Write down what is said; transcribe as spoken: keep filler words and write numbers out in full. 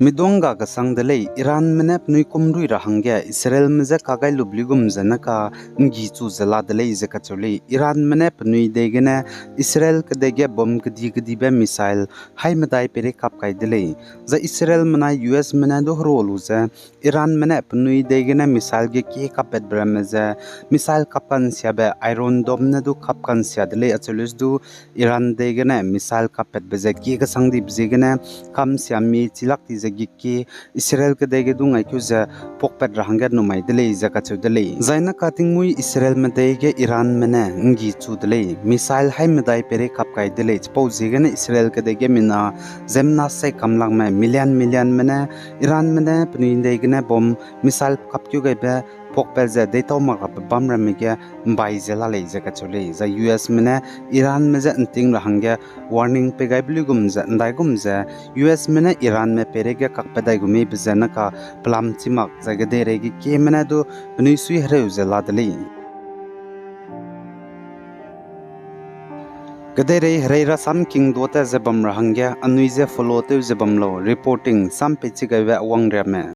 Midung ga kesang de lei, Iranme ne penui kumrui ra hangge Israelme je kagai lup luigum ze ne ka ’nggi chu ze la de lei ze kacheu lei. Iranme ne penui dei gene Israel kedei ge bomb kedi-kedibe missile haî medai peirei kap kai de lei. Zai Israelme nai U S me ne du herua lu ze Iranme ne penui dei gene missile ge kie kappatbe ramme ze missile kap ka'nsiabe Iron Dome ne du kap ka'nsia de lei, acheu leu du Iran dei gene missile kappatbe ze kie kesang dibe ziegene kamsia mi chilak di ze gik kie Israel kedei ge du ngaikeu ze puakpat ra hangge numai de lei ze kacheu de lei. Zai ne ka tingmuî Israelme dei ge Iranme ne ’nggi chu de lei, missile haî medai peirei kap kai de lei. Chipau ziegene Israel kedei ge mina ziemmena sei kamlakme million millionme ne Iranme ne penui dei gene bomb missile kapkeu gaibe puakpat ze deitau mak rabe bam ramme ge ’mbai ze la lei ze kacheu lei. Zai U S me ne Iranme je ’nting ra hangge warning pei gaibe luigum ze ’ndaigum ze U S me ne Iranme peirei ge kakpat dai gu meibe ze ne ka pelam chi mak zai kedeirei ge kieme ne du penui sui hereu ze la de lei. Kedeirei herei rasam kingduâ te ze bam ra hangge anui je follow tew ze bam lau. Reporting sam pei chi gaibe wangriame.